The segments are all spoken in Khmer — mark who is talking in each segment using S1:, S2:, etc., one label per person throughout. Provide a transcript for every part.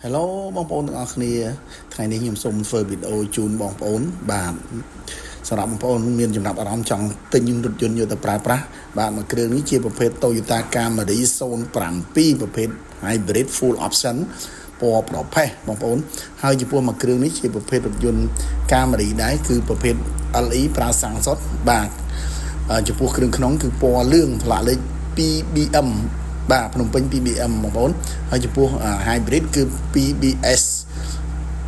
S1: Hello បងប្អូនទាំងអស់គ្នាថ្ងៃនេះខ្ញុំសូមធ្វើវីដេអូជូនបងប្អូនបាទសម្រាប់បងប្អូនមានចំណាប់អារម្មណ៍ចង់ទិញរថយន្តយកទៅប្រើប្រាស់បាទមួយគ្រឿងនេះជាប្រភេទ Toyota Camry 07ប្រភេទ Hybrid Full Option ពណ៌ប្រផេះបងប្អូនហើយចំពោះមួយគ្រឿងនេះជាប្រភេទរថយន្ត Camry ដែរគឺប្រភេទ LE ប្រើសាំងសុទ្ធបាទចំពោះគ្រឿងក្នុងគឺពណ៌លឿងផ្លាកលេខ 2BM បាទភ្នំពេញ 2BM បងប្អូនហើយចំពោះ hybrid គឺ 2BS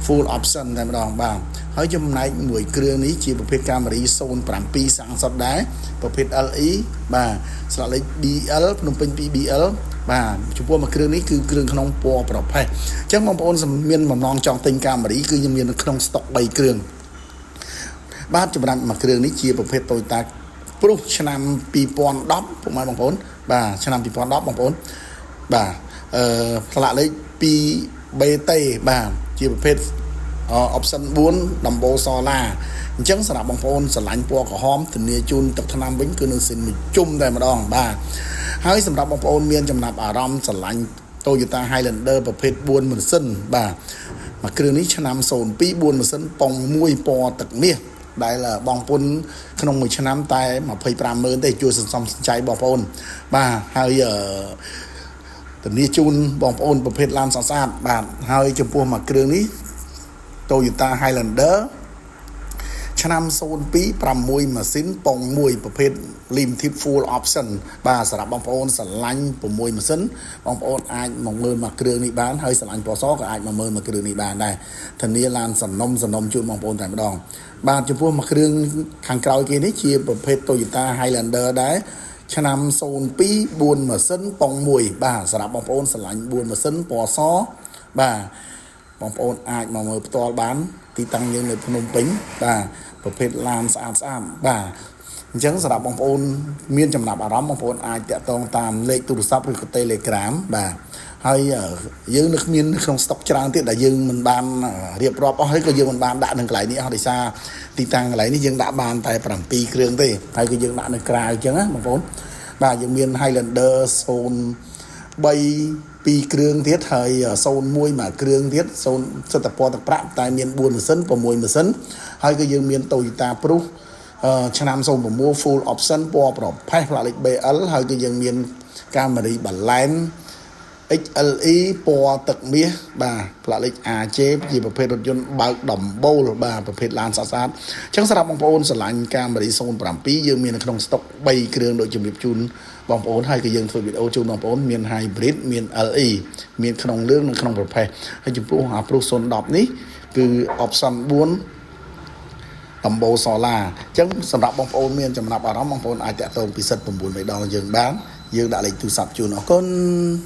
S1: full option តែម្ដងបាទហើយចំណែកមួយគ្រឿងនេះជាប្រភេទ Camry 07សាំងសុទ្ធដែរប្រភេទ LE បាទស្លាកលេខ BL ភ្នំពេញ 2BL បាទចំពោះមួយគ្រឿងនេះគឺគ្រឿងក្នុងពណ៌ប្រផេះអញ្ចឹងបងប្អូនមានបំណងចង់ទិញ Camry គឺខ្ញុំមាននៅក្នុងស្តុក3គ្រឿងបាទសម្រាប់មួយគ្រឿងនេះជាប្រភេទ Toyota Prius ឆ្នាំ2010ពុកម៉ែបងប្អូនបាទឆ្នាំ2010បងប្អូនបាទអឺផ្លាកលេខ2 BT បាទជាប្រភេទ option 4ដំបូលសូឡាអញ្ចឹងសម្រាប់បងប្អូនស្រឡាញ់ពណ៌ក្រហមធានាជូនទឹកថ្នាំវិញគឺនៅសិនមួយជុំតែម្ដងបាទហើយសម្រាប់បងប្អូនមានចំណាប់អារម្មណ៍ស្រឡាញ់ Toyota Highlander ប្រភេទ4ម៉ាស៊ីនបាទមួយគ្រឿងនេះឆ្នាំ02 4ម៉ាស៊ីនប៉ុង1ពណ៌ទឹកមាសដែលបងពុនក្នុងមួយឆ្នាំតែ25ម៉ឺនទេជួយសន្សំសំចៃបងប្អូនបាទហើយអឺធានាជូនបងប្អូនប្រភេទឡានស្អាតៗបាទហើយចំពោះមួយគ្រឿងនេះ Toyota Highlander ឆ្នាំ02 6ម៉ាស៊ីនប៉ុង1ប្រភេទ limited full option បាទសម្រាប់បងប្អូនស្រឡាញ់6ម៉ាស៊ីនបងប្អូនអាចមកមើលមួយគ្រឿងនេះបានហើយស្រឡាញ់ពណ៌សក៏អាចមកមើលមួយគ្រឿងនេះបានដែរធានាឡានសំណុំសំណុំជូនបងប្អូនតែម្ដងបាទចំពោះមួយគ្រឿងខាងក្រោយគេនេះជាប្រភេទ Toyota Highlander ដែរឆ្នាំ02 4ម៉ាស៊ីនប៉ុង1បាទសម្រាប់បងប្អូនស្រឡាញ់4ម៉ាស៊ីនពណ៌សបាទបងប្អូនអាចមកមើលផ្ទាល់បាន ទីតាំងយើងនៅភ្នំពេញបាទប្រភេទឡានស្អាតស្អាតបាទអញ្ចឹងសម្រាប់បងប្អូនមានចំណាប់អារម្មណ៍បងប្អូនអាចតាក់ទងតាមលេខទូរស័ព្ទឬក៏ Telegram បាទហើយយើងនៅគ្មានក្នុងស្តុកច្រើនទៀតដែលយើងមិនបានរៀបរាប់អស់ហើយក៏យើងមិនបានដាក់នៅកន្លែងនេះអស់ដោយសារទីតាំងកន្លែងនេះយើងដាក់បានតែ7គ្រឿងទេហើយគឺយើងដាក់នៅក្រៅអញ្ចឹងណាបងប្អូនបាទយើងមាន Highlander 03 2គ្រឿងទៀតហើយ01មួយគ្រឿងទៀត0សិតតែពណ៌ទឹកប្រាក់តែមាន4ម៉ាស៊ីន6ម៉ាស៊ីនហើយក៏យើងមាន Toyota Prius ឆ្នាំ06 full option ពណ៌ប្រផេះផ្លាកលេខ BL ហើយក៏យើងមាន Camry Balance XLE ពណ៌ទឹកមាសបាទផ្លាកលេខ AJ ជាប្រភេទរថយន្តបើកដំបូលបាទប្រភេទឡានស្អាតស្អាតអញ្ចឹងសម្រាប់បងប្អូនស្រឡាញ់ Camry 07យើងមាននៅក្នុងស្តុក3គ្រឿងដូចជំរាបជូនបងប្អូនហើយក៏យើងធ្វើវីដេអូជូនបងប្អូនមាន Hybrid មាន LE មានក្នុងលឿងនិងក្នុងប្រផេះហើយចំពោះអា Prius 010នេះគឺ option 4ដំបូលសូឡាអញ្ចឹងសម្រាប់បងប្អូនមានចំណាប់អារម្មណ៍បងប្អូនអាចតាក់ទងពិសិដ្ឋ9បីដងយើងបានយើងដាក់លេខទូរស័ព្ទជូនអរគុណ។